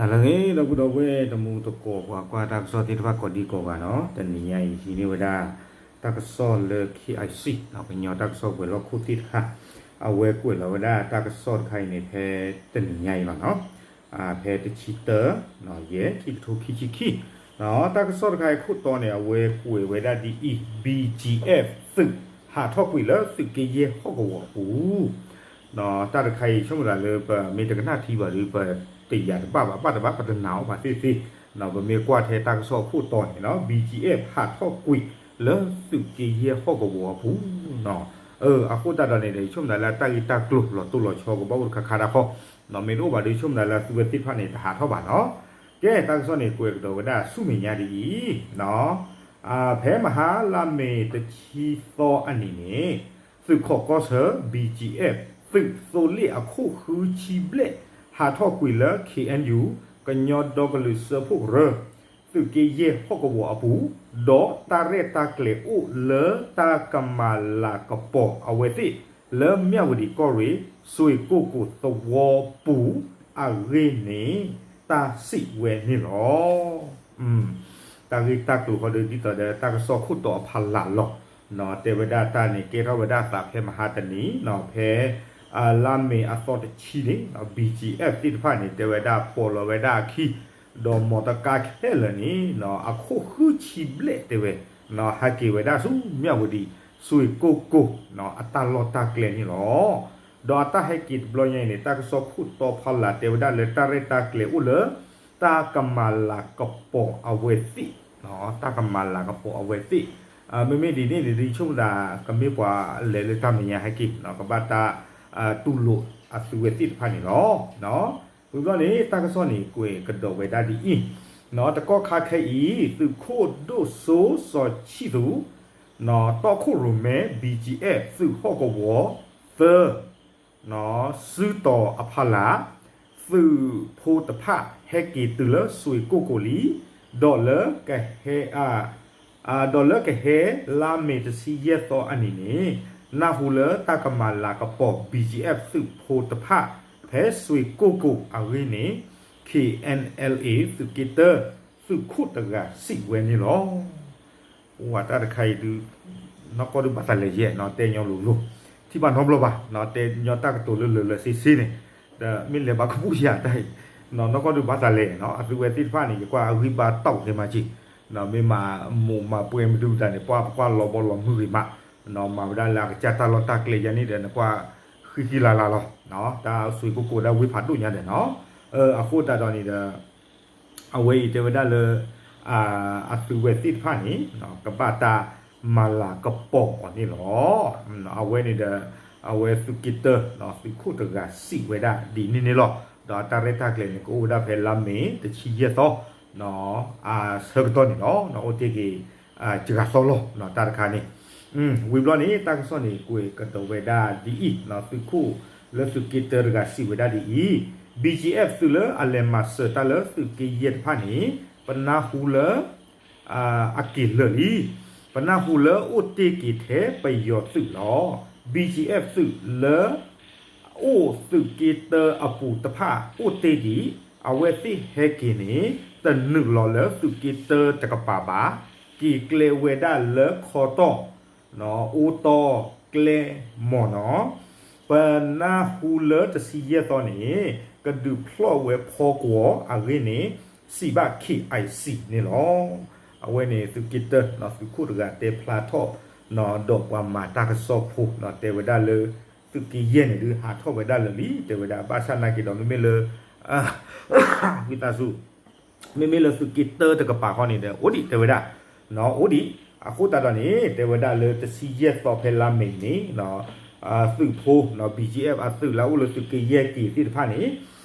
တၢ်လၢအဂ့ၤ ဒီပုၢ်ဒီဝဲၢ် တမူတကိး ပှၤကွၢ်တၢ်ကစီၣ်သ့ၣ်တဖၣ်ကိးဒံကိးဂၤနီၤ, တနံၤညါအံၤ ဟံးန့ၢ်ဝဲဒၣ် တၢ်ကစီၣ်လၢ KIC ကညီတၢ်ကစီၣ်ပှဲၤလီၢ်ခိၣ်သ့ၣ်တဖၣ် အဝဲကွဲးလီၤဝဲဒၣ်တၢ်ကစီၣ်တခါအံၤန့ၣ် ဖဲတနံၤညါအံၤလီၤနီၤ, ဖဲတဆံတၢ ယဲၢ် ခံကထိခံဆံခံ, တၢ်ကစီၣ်တခါအံၤခိၣ်တီန့ၣ် အဝဲကွဲးဝဲဒၣ်ဒ်အံၤ, BGF သုး ဟးထီၣ်ကွံာ်လၢသုးက့ယဲၢ်ဟီၣ်ကဝီၤအပူၤ တၢ်တခါအံၤ ဆိကမိၣ်သးလၢပမ့ၢ်တကနၣ်ထံဘၣ်ဒီး ပတယာ်တဘၣ်ဘၣ် ဘၣ်တဘၣ် ပတနာ်အီၤဘၣ်သ့ၣ်သ့ၣ်, ပမ့ၢ်ကွၢ်ထဲတၢ်ကစီၣ်အခိၣ်တီန့ၣ်နီၤ BGF ဟးထီၣ်ကွံာ်လၢသုးက့ယဲၢ်ဟီၣ်ကဝီၤအပူၤ, အဃိသတးဒီးန့ၣ်ဒီး ဆိကမိၣ်သးလၢအတၢ်ဂ့ၢ်တၢ်ကျိၤလီၤတိၢ်လီၤဆီကဘၣ်အိၣ်တခါခါတၢ်ဃီ, မ့ၢ်တအိၣ်ဘၣ်ဒီး ဆိကမိၣ်သးလၢအသုးဝဲသ့ၣ်တဖၣ်န့ၣ် တဟးထီၣ်ဘၣ်နီၤ, ကဲ တၢ်ကစီၣ်န့ၣ် ကွဲးကဒီးဝဲဒၣ်ဆူမဲာ်ညါဒ်အံၤ ဖဲမဟါလါမ့ၤတဆံသီအနံၤန့ၣ် သုးခိးကီၢ်ဆၢ BGF သုးသိလ့ၣ်အခိၣ်ဃုဆံဘျဲၣ် ဟးထီၣ်ကွံာ်လၢ KNU ကညီဒီကလုာ်စၢဖှိၣ်ကရၢ သုးက့ယဲၢ်ဟီၣ်ကဝီၤအပူၤ, ဒီးတၢ်ရဲၣ်တၢ်ကျဲၤအိၣ်လၢတၢ်ကမၤလၤကပီၤအဝဲသ့ၣ် လၢမၠၣ်ဝတံၤကီၢ်ရ့ၣ် စွ့ၣ်ကိၣ်ကိၣ်သဝီပူၤအဂ့ၢ်န့ၣ် တၢ်စံးဝဲန့ၣ်လီၤ. တၢ်ဂ့ၢ်တၢ်ကျိၤဃီဒီး ဒ်သိးဒီးတၢ်ကစီၣ်ခိၣ်တီအဖီလာ်လီၤ. တဲဝဲဒၣ်တၢ်န့ၣ် ကဲထီၣ်ဝဲဒၣ်အသးဖဲမဟါတနံၤ ဖဲ လါမ့ၤအသီတဆံန့ၣ် BGF သ့ၣ်တဖၣ်န့ၣ် တဲဝဲဒၣ်ပိာ်လီၤဝဲဒၣ်အခံ ဒီးမီတကါခဲလၢာ်န့ၣ် အခိၣ်ဃုဆံဘျဲၣ်တဲဝဲ ဟဲက့ၤဝဲဒၣ်ဆူမၠၣ်ဝတံၤ စွ့ၣ်ကိၣ်ကိၣ် အတၢ်လီၢ်တၢ်ကျဲန့ၣ်လီၤ. ဒီးအတၢ်ဟဲက့ၤတဘျီညါအံၤန့ၣ် တၢ်ကစီၣ်ခိၣ်တီဖီလာ်တဲဝဲဒၣ်လၢတၢ်ရဲၣ်တၢ်ကျဲၤအိၣ်လၢ တၢ်ကမၤလၤကပီၤအဝဲသ့ၣ်, တၢ်ကမၤလၤကပီၤအဝဲသ့ၣ်, မ့မ့ၢ်ဒ်န့ၣ်န့ၣ် ဒ်ဆိကမိၣ်သး ကမ့ၢ်ပှၤလဲၤလၢတၢ်မဲာ်ညါဟဲက့ၤ ကဘၣ်တၢ်တူၢ်လိာ်အသုးဝဲသ့ၣ်တဖၣ်န့ၣ်လီၤ. ဝံၤဘျီန့ၣ် တၢ်ကစီၣ်န့ၣ် ကွဲးကဒီးဝဲဒၣ်ဒ်အံၤ, တကီၢ်ခါခဲအံၤ သုးခိၣ်ဒိၣ်စိစီၤဆံၣ်သူး တီၣ်ခိၣ်ရိၣ်မဲ BGF သုးဟီၣ်ကဝီၤ သၢ စုတီၤအဖီလာ် သုးဖိတဖၣ်ဟဲက့ၤတုၤလၢစွ့ၣ်ကိၣ်ကိၣ်လံ, ဒီးလၢကဟဲ ဒီးလၢကဟဲလါမ့ၤတဆံယဲၢ်သီအနံၤန့ၣ် နၢ်ဟူလၢတၢ်ကမၤလၤကပီၤ BGF သုးဖိတဖၣ် ဖဲစွ့ၣ်ကိၣ်ကိၣ်အဂ့ၢ်န့ၣ် KNLA သုးက့တၢ သုးခိၣ်တဂၤစံးဝဲန့ၣ်လီၤ. ပဝဲတၢ်တခါအံၤဒုး နီၢ်ကီၢ်ဒုးဘၣ်သးလဲၤယဲၢ်နီၤ တဲညီလိၤလိၤ ထံၣ်ဘၣ်နီတဘျီဘၣ် တဲညီတၢ်ကတိၤလၢလၢာ်လၢာ်ဆ့ဆ့န့ၣ် ဒီးမ့ၢ်လဲၤဘၣ်ကဘူၣ်ယၤတၢ်အံၤ နီၢ်ကီၢ်ဒုးဘၣ်သးလဲၤနီၤ အသုးဝဲသ့ၣ်တဖၣ်န့ၣ် ယကွၢ်အဂံၢ်ဘါတီၢ်က့ၤမးက့ၤ မ့ၢ်မၤမိၢ်မၤပှဲၤမ့ၢ်ဒုးတၢ်န့ၣ် ပှၤပကွၢ်လီၤဘီလီၤမုၢ်ဂ့ၤမး မၤဝဲဒၣ်လၢအကစၢ်တၢ်လီၢ်တၢ်ကျဲယါန့ၣ်ဒီး နကွၢ်ဃံဃံလၤလၤလီၤ တၢ်စွ့ၣ်ကိၣ်ကိၣ်ဒၣ်ဝ့ၢ်ဖးဒိၣ်ညါဒီးနီၤ အဃိသတးဒီးန့ၣ်ဒီး အဝဲအံၤတဲဝဲဒၣ်လၢ အသုးဝဲသ့ၣ်တဖၣ်န့ၣ် ကဘၣ်တၢ်မၤလၤကပီၤအီၤန့ၣ်လီၤ. အဝဲန့ၣ်ဒီး အဝဲသုးက့တၢ သုးခိၣ်တဂၤစံးဝဲဒၣ်ဒ်န့ၣ်န့ၣ်လီၤ. ဒီးတၢ်ရဲၣ်တၢ်ကျဲၤန့ၣ် ကအိၣ်ဝဲဒၣ်ဖဲလါမ့ၤတဆံယဲၢ်သီ အဆၢကတီၢ်န့ၣ်လီၤ. အိၣ်တ့ၢ်က့ၤ စှၤသီလီၤ တၢ်တခါန့ၣ် ဝံၤဘျီန့ၣ် တၢ်ကစီၣ်န့ၣ် ကွဲးကဒီးဝဲဒၣ်ဒ်အံၤ သုးခိၣ်လၢသုးက့တၢတဂၤစံးဝဲဒၣ်ဒ်အံၤ BGF သုးလၢအလဲၤမၤစၢၤတၢ်လၢသုးက့ယဲၢ်တဖၣ်န့ၣ် ပနၢ်ဟူလၢ အက့ၤလၢာ်လံ. ပနၢ်ဟူလၢအိၣ်တ့ၢ်က့ၤထဲပယီၤသုးလီၤ. BGF သုးလၢ အိၣ်သုးက့တၢအပူၤတဖၣ်အိၣ်တ့ၢ်ဒံး အဝဲသ့ၣ်ဟဲက့ၤန့ၣ် တနုာ်လီၤလၢသုးက့တၢတကပၤဘၣ်. က့ၤကျဲဝဲဒၣ်လၢခီတီၢ် အိတီၢ်ကျဲမီၢ်နီၤ ပနၢ်ဟူလၢတဆံယဲၢ်သီန့ၣ် ကဒုးဖျီၣ်ဝဲဖီကွီၤအဂ့ၢ်န့ၣ် စံးဘၣ် KIC န့ၣ်လီၤ. အဝဲန့ၣ်သုးက့တၢ သုးခိၣ်တဂၤတဲဖျါထီၣ် ဒီးပှၤမၤတၢ်ကစီၣ်ဖိ တဲဝဲဒၣ်လၢ သုးက့ယဲၢ်န့ၣ်ဒုးဟးထီၣ်ဝဲဒၣ်လၢာ်လံ တဲဝဲဒၣ် ဘၣ်ဆၣ်နာ်က့ၤဒီး မ့မ့ၢ်လၢ ဝံသးစူၤ မ့မ့ၢ်လၢသုးက့တၢတကပၤဃီန့ၣ်ဒီး အိၣ်ဒံးတဲဝဲဒၣ် အိၣ်ဒံး အဃိသတးဒီးန့ၣ် တဲဝဲဒၣ်လၢတဆံယဲၢ်သီဖဲလါမ့ၤန့ၣ် သုးဖိ BGF အသုးလၢအအိၣ်လၢသုးက့ယဲၢ်က့ၤသ့ၣ်တဖၣ်န့ၣ်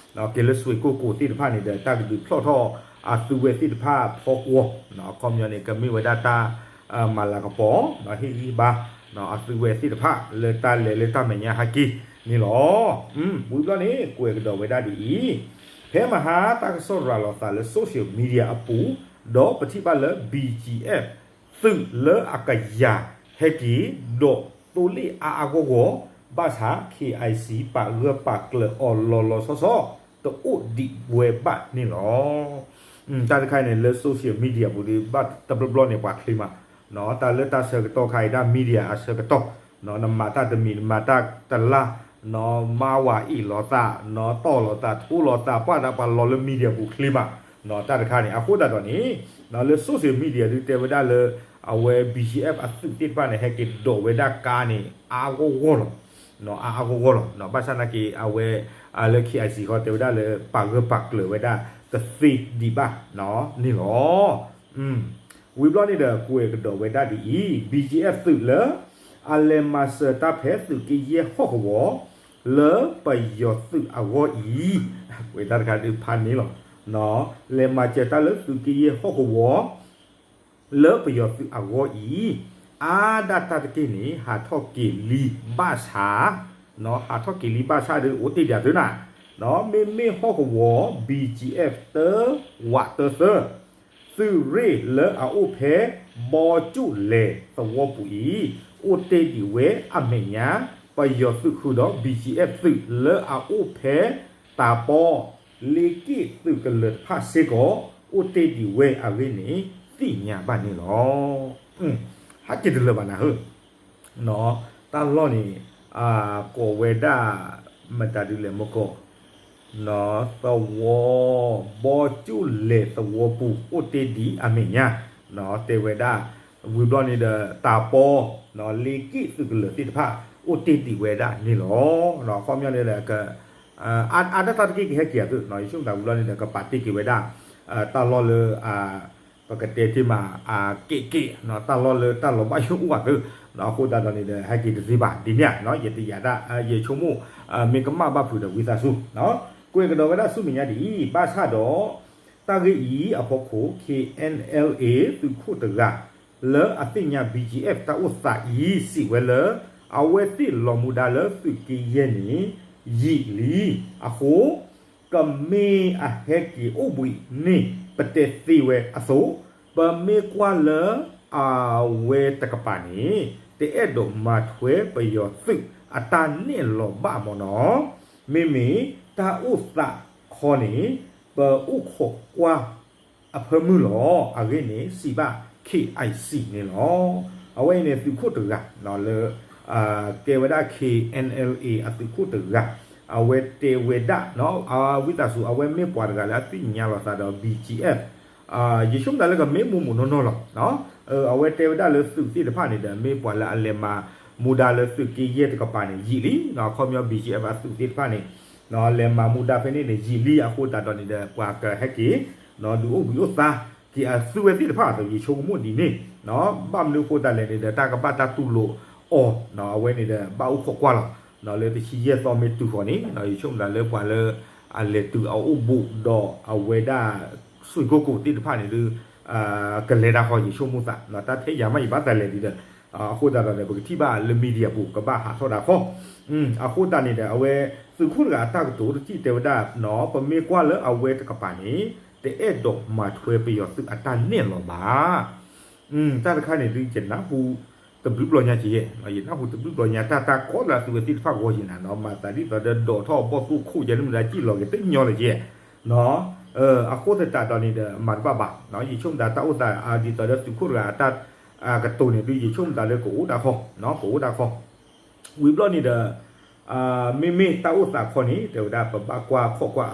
က့ၤလၢစွ့ၣ်ကိၣ်ကိၣ်သ့ၣ်တဖၣ်န့ၣ်ဒီး တၢ်ကဒုးဖျီၣ်ထီၣ်အသုးဝဲသ့ၣ်တဖၣ်ဖီကွီၤ အခီပညီန့ၣ် ကမ့ၢ်ဝဲဒၣ်တၢ် မၤလၤကပီၤ ဟ့ၣ်ဂံၢ်ဘါ အသုးဝဲသ့ၣ်တဖၣ်လၢတၢ်လဲၤလၢတၢ်မဲာ်ညါဟဲက့ၤန့ၣ်လီၤ. ဝံၤဘျီန့ၣ် ကွဲးကဒီးဝဲဒၣ်ဒ်အံၤ ဖဲမဟါတၢ်ကစီၣ်ရၤလီၤသးလၢ social media အပူၤ ဒီးပထံၣ်ဘၣ်လၢ BGF သုးလၢအကယၤဟဲက့ၤ ဒီးသိလ့ၣ်အါအါဂီၢ်ဂီၢ် ဘၣ်ဆၣ် KIC ပာ်ဂၢၢ်ပာ်ကျၢၤအီၤလီၤလီၤဆီဆီ တအိၣ်ဒံးဝဲဘၣ်န့ၣ်လီၤ. တၢ်တခါအံၤန့ၣ် လၢ social media ပူၤဒီး ဘၣ်တဘျီဘျီန့ၣ် ပှၤချ့မး, တၢ်လၢတၢ်ဆၢကတီၢ်ခါအံၤ တၢ် media အဆၢကတီၢ်, နမၤတၢ်တမံၤ နမၤတၢ်တလါ, မါဝၤအ့ၣ်လိာ်သး, တီၢ်လိာ်သး ထိလိာ်သး ပှၢ်ဒၣ်ပှၤလီၤလၢ media ပူၤချ့မး, တၢ်တခါန့ၣ် အဃိသတးဒီးန့ၣ် လၢ social media ဒုးတဲဝဲဒၣ်လၢ အဝဲ B G F အသုးသ့ၣ်တဖၣ်န့ၣ် ဟဲက့ၤဒိးဝဲဒၣ်ကါန့ၣ် အါအါဂီၢ်ဂီၢ်လီၤ. အါအါဂီၢ်ဂီၢ်လီၤ. ဘၣ်ဆၣ်နာ်က့ အဝဲ လၢ K I C ဃီတဲဝဲဒၣ်လၢ ပာ်ဂၢၢ်ပာ်ကျၢၤဝဲဒၣ်တသ့ဒံးဘၣ်န့ၣ်လီၤ. ဝံၤဘျီန့ၣ်ဒီး ကွဲးကဒီးဝဲဒၣ်ဒ်အံၤ, B G F သုးလၢ အလဲၤမၤစၢၤတၢ်ဖဲသုးက့ယဲၢ်ဟီၣ်ကဝီၤ လၢပယီၤသုးအဂီၢ်အံၤ, ဝဲတၢ်တခါဒုးဖးန့ၣ်လီၤ. လဲၤမၤစၢၤတၢ်လၢသုးက့ယဲၢ်ဟီၣ်ကဝီၤ လၢပယီၤသုးအဂီၢ်အံၤ, အါဒၣ်တၢ်တက့ၢ်န့ၣ် ဟးထီၣ်က့ၤလံဘၣ်ဆၣ်, ဟးထီၣ်က့ၤလံဘၣ်ဆၣ်ဒီး အိၣ်တ့ၢ်ဒံးသုနၤ, မ့မ့ၢ်ဟီၣ်ကဝီၤ B G F တၢ ဝးတၢသၢ သုးရ့ၣ်လၢအအိၣ်ဖဲ ဘီကၠိၣ်လဲၤသဝီပူၤအံၤ, အိၣ်တ့ၢ်ဒံးဝဲအမဲာ်ညါ, ပယီၤသုးဃုာ်ဒီး B G F သုးလၢအအိၣ်ဖဲ တၢ်ပီ လ့က့ၣ်သုးကလၢၤတဖၣ်စ့ၢ်ကီး အိၣ်တ့ၢ်ဒံးဝဲအဂ့ၢ်န့ၣ် သ့ၣ်ညါဘၣ်န့ၣ်လီၤ. ဟးက့ၤတလၢာ်ဘၣ်နၤဧၢ, တၢ်လီၢ်န့ၣ် ကိးဝဲဒၣ် မတၤဒ်လဲၣ်မ့ၢ်ကီး သဝီ ဘီကၠိၣ်လဲၤသဝီပူၤ အိၣ်တ့ၢ်ဒံးအမဲာ်ညါ, တဲဝဲဒၣ် ဝံၤဘျီန့ၣ်ဒီး တၢ်ပီ လ့က့ၣ်သုးကလၢၤသ့ၣ်တဖၣ် အိၣ်တ့ၢ်ဒံးဝဲဒၣ်န့ၣ်လီၤ. အခီပညီန့ၣ်ဒီး အါဒၣ်တၢ်တက့ၢ်ကဟဲက့ၤအသိး ယဆိကမိၣ်သးဝံၤဘျီန့ၣ်ဒီး ကပာ်တ့ၢ်က့ၤဝဲဒၣ် တၢ်လီၢ်လၢ ပကတဲတ့ၢ်မး က့ၣ်က့ၣ် တၢ်လီၢ်လၢတၢ်လီၤဘၣ်ယိၣ်အိၣ်အသိး, အဃိသတးဒီးန့ၣ်ဒီး ဟဲက့ၤတသ့ဘၣ် ဒ်န့ၣ်ဧါ, ယတယာ်ဒၣ် ယဆိကမိၣ် မ့ၢ်ကမၣ်ဘၣ်ဖုးဒီးဝံသးစူၤ, ကွဲးကဒီးဝဲဒၣ်ဆူမဲာ်ညါဒ်အံၤ, ဘၣ်ဆၣ်ဒီး တၢ်ဂ့ၢ်အံၤအဖီခိၣ် K N L A သုးခိၣ်တဂၤ လၢအသ့ၣ်ညါ B G F တၢ်အိၣ်သးအံၤ စံးဝဲလၢ အဝဲသ့ၣ်လီၤမူဒါလၢသုးက့ယဲၢ်န့ၣ် ယံာ်လံ, အဃိ ကမ့ၢ်အဟဲက့ၤအိၣ်ဘှံးန့ၣ် ပတဲသ့ဝဲအသိး, ပမ့ၢ်ကွၢ်လၢအဝဲတကပၤန့ၣ် တအဲၣ်ဒိးမၤထွဲပယီၤသုးအတၢ်နဲၣ်လီၤဘၣ်မ့ၢ်နီၤ, မ့မ့ၢ်တၢ်အိၣ်သးခီန့ၣ် ပအိၣ်ခိးကွၢ် အဖၢမုၢ်လီၤ. အဂ့ၢ်န့ၣ် စံးဘၣ် K I C န့ၣ်လီၤ. အဝဲအံၤန့ၣ် သုးခိၣ်တဂၤလၢ ကဲဝဲဒၣ် K N L A အသုးခိၣ်တဂၤ, အဝဲတဲဝဲဒၣ် ဝံသးစူၤ အဝဲမ့ၢ်ပှၤတဂၤလၢအသ့ၣ်ညါလိာ်သးဒီး B G F, ယဆိကမိၣ်သးလၢကမ့ၢ်မိၢ်မိၢ်နီၢ်နီၢ်လီၤ. အဝဲတဲဝဲဒၣ်လၢသုးသ့ၣ်တဖၣ်န့ၣ်ဒီး မ့ၢ်ပှၤလၢအလဲၤမၤမူဒါလၢသုးက့ယဲၢ်တကပၤန့ၣ် ယံာ်လံ, အခီပညီ B G F အသုးသ့ၣ်တဖၣ်န့ၣ် လဲၤမၤမူဒါဖဲန့ၣ်န့ၣ် ယံာ်လံအဃိသတးဒီးန့ၣ်ဒီး ပှၤကဟဲက့ၤ ဒုးအိၣ်ဘှံးအိၣ်သါက့ၤအသုဝဲသ့ၣ်တဖၣ်အသိး ယဆိကမိၣ်ဒ်န့ၣ်, ဘၣ်မနုၤအဃိသတးလဲၣ်န့ၣ်ဒီး တၢ်ကဘၣ်တၢ်တူၢ်လိာ်အီၤ, အဝဲန့ၣ်ဒီး ဘၣ်အိၣ်ခိးကွၢ်လီၤ. လၢတဆံယဲၢ်သီမ့ၢ်တုၤဃီၤန့ၣ် ယဆိကမိၣ်သးလၢပှၤလၢ အလဲၤတုၤအအိၣ်ဘူးဒီးအဝဲဒၣ် ဆွ့ၣ်ကိၢ်ကိၢ်သ့ၣ်တဖၣ်န့ၣ်ဒုး ကလဲၤတၢ်ဃီ ယဆိကမိၣ်သး တၢ်ထဲယၤမး ယဘၣ်သးလဲၤဒ်ဒီး အဃိသတးဒီးန့ၣ် ပကထံၣ်ဘၣ်လၢ media ပူၤ ကဘၣ်ဟးထီၣ်တၢ်ဃီ အဃိသတးန့ၣ်ဒီး အဝဲသုးခိၣ်တဂၤအတၢ်ကတိၤတထံၣ်တဲဝဲဒၣ် ပမ့ၢ်ကွၢ်လၢအဝဲတကပၤန့ၣ် တအဲၣ်ဒိးမၤထွဲပယီၤသုးအတၢ်နဲၣ်လီၤဘၣ်. တၢ်တခါန့ၣ်ဒုး ယနၢ်ဟူတဘျုးဘျီညါကယဲၢ်, ယနၢ်ဟူတဘျုးဘျီညါ တၢ်တၢ်ကီလၢအသုဝဲသ့ၣ်တဖၣ်ဂီၢ်ယံၤနၤနီၤ, မၤသးဒ်သိးဒီးဒိးထီၣ်ဘီၣ်သိၣ်ခိၣ်ယဲၢ်လၢမုၢ်ဒါကံၣ်လီၤက့ၤတညီလၢကယဲၢ် အဃိသတးဒီးန့ၣ်ဒီး မၤတဘၣ်ဘၣ်, ယဆိကမိၣ်သးတၢ်အိၣ်သးဒ်သိးဒီးသုးခိၣ်တဂၤအတၢ်ကတိၤန့ၣ်ဒုး ယဆိကမိၣ်သးလၢကအိၣ်ဒၣ်ခီ, ကအိၣ်ဒၣ်ခီ ဝံၤဘျီန့ၣ်ဒီး မ့မ့ၢ်တၢ်အိၣ်သးခီန့ၣ် တဲဝဲဒၣ်ပဘၣ်ကွၢ်ခိးကွၢ်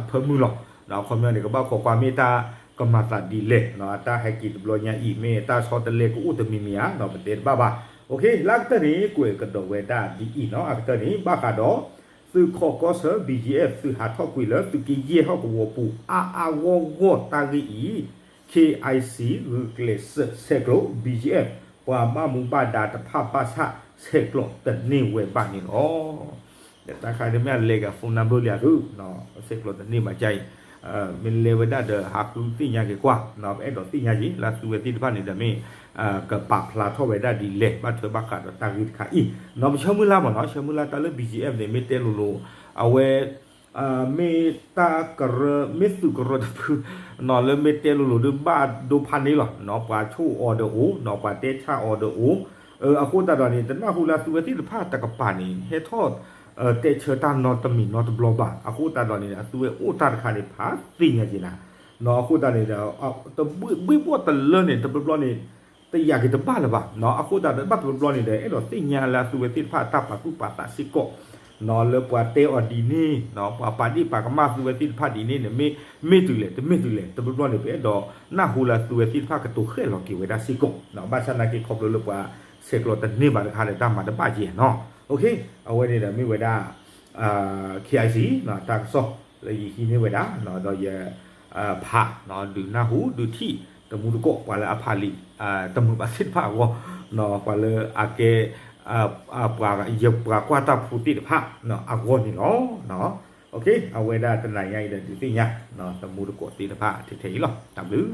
အဖၢမုၢ်လီၤ. အခီပညီန့ၣ် ကဘၣ်ခိးကွၢ်မ့ၢ်တၢ်ကမၤသးဒ်လဲၣ်, တၢ်ဟဲက့ၤတဘျီညါအံၤ မ့ၢ်တၢ်ဆီတလဲကအိၣ်တမံၤမံၤဧါ, ပတဲတဘၣ်ဘၣ်. လၢအကတၢၢ်န့ၣ် ကွဲးကဒီးဝဲဒၣ်ဒ်အံၤနီၤ, အကတၢၢ်န့ၣ် ဘၣ်ဃးဒီး သုးခီၣ်ကီၢ်ဆၢ B G F သုးဟးထီၣ်ကွံာ်လၢသုးက့ယဲၢ်ဟီၣ်ကဝီၤပူၤ အါအါဂီၢ်ဂီၢ်တၢ်ဂ့ၢ်အံၤ K I C ဂုာ်ကျဲးစၢးဆဲးကျိး B G F ပှၤဘၣ်မူဘၣ်ဒါတဖၣ်ဘၣ်ဆၣ် ဆဲးကျိးတန့ၢ်ဝဲဘၣ်န့ၣ်လီၤ. တၢ်ခါဒ်မ့ၢ်အလဲၤက phone number လံအသု ဆဲးကျိးတန့ၢ်ဘၣ်ကါအံၤ မ့ၢ်လဲၤဝဲဒၣ်ဒီးဟးဃုသ့ၣ်ညါက့ၤကွၢ်, ပအဲၣ်ဒိးသ့ၣ်ညါက့ၤ လၢသုဝဲသ့ၣ်တဖၣ်န့ၣ်ဒီးမ့ၢ် ကပာ်ဖျါထီၣ်ဝဲဒၣ်ဒ်လဲၣ် ဘၣ်ထွဲဘၣ်ဃးဒီးတၢ်ဂ့ၢ်တခါအံၤ နီၤ, ပဆၢမုၢ်လၢ်မးနီၤ, ဆၢမုၢ်လၢ်တၢ်လၢ B G F န့ၣ် မ့ၢ်တဲလိၤလိၤ အဝဲ မ့ၢ်တၢ်ကရၢ မ့ၢ်သုးကရၢတဖု နီၤ, လၢမ့ၢ်တဲလိၤလိၤဒုး ဘၣ်ဒိဖးန့ၣ်လီၤ. နီၤ, ပှၤဆိၣ်အီၤဒီးအိၣ်, နီၤ, ပှၤတဲဆါအီၤဒီးအိၣ်, အဃိသတးဒီးန့ၣ် တနၢ်ဟူလၢသုဝဲသ့ၣ်တဖၣ်တကပၤန့ၣ် ဟဲထီၣ် တဲဆၢတၢ်နီတမံၤနီတဘျီဘၣ်. အဃိသတးဒီးန့ၣ် အသုဝဲအိၣ်တၢ်တခါန့ၣ် ဖးသ့ၣ်ညါက့ၤနၤ. အဃိသတးန့ၣ်ဒီး တဘှ့ၣ်ဘှီၣ်တလၢန့ၣ် တဘျီဘျီန့ၣ် တယာ်က့ၤတဘၣ်လၢၤဘၣ်. အဃိသတးဒီး ဘၣ်တဘျီဘျီန့ၣ်ဒီး အဲၣ်ဒိးသ့ၣ်ညါလၢအသုဝဲသ့ၣ်တဖၣ်တၢ်ပာ်သူၣ်ပာ်သးစ့ၢ်ကီး လၢပှၤတဲအီၤဒ်န့ၣ် ပှၤပာ်ဒ့ၣ်ပာ်ကမၣ်သုဝဲသ့ၣ်တဖၣ်ဒ်န့ၣ်န့ၣ် မ့ၢ် မ့ၢ်တုၤလဲၣ် တမ့ၢ်တုၤလဲၣ် တဘျီဘျီန့ၣ် ပအဲၣ်ဒိးနၢ်ဟူလၢသုဝဲသ့ၣ်တဖၣ်ကတိၤဃဲၣ်လီၤက့ၤဝဲဒၣ်စ့ၢ်ကီး. ဘၣ်ဆၣ်နာ်က့ခီဖျိလၢပှၤဆဲးကျိးတန့ၢ်ဘၣ်တခါဒီး တၢ်မၤတဘၣ်က့ၤနီၤ. အဝဲန့ၣ်ဒီးမ့ၢ်ဝဲဒၣ် KIC တၢ်ကစီၣ်လၢယဟံးန့ၢ်ဝဲဒၣ် ဒီးယ ဖး ဒုးနၢ်ဟူဒုးထံၣ် တမူတကိး ပှၤလၢအဖးလံာ် တမုာ်ဘၣ်သ့ၣ်တဖၣ်အဂီၢ် ပှၤလၢအကဲ ယပှၤကွၢ်တၢ်ဖိသ့ၣ်တဖၣ်အဂီၢ်န့ၣ်လီၤ. အဝဲဒၣ်တနၤညါအံၤဒီးဒုးသ့ၣ်ညါ တမူတကိးသ့ၣ်တဖၣ်ထဲထဲအံၤလီၤ. တၢ်ဘျုး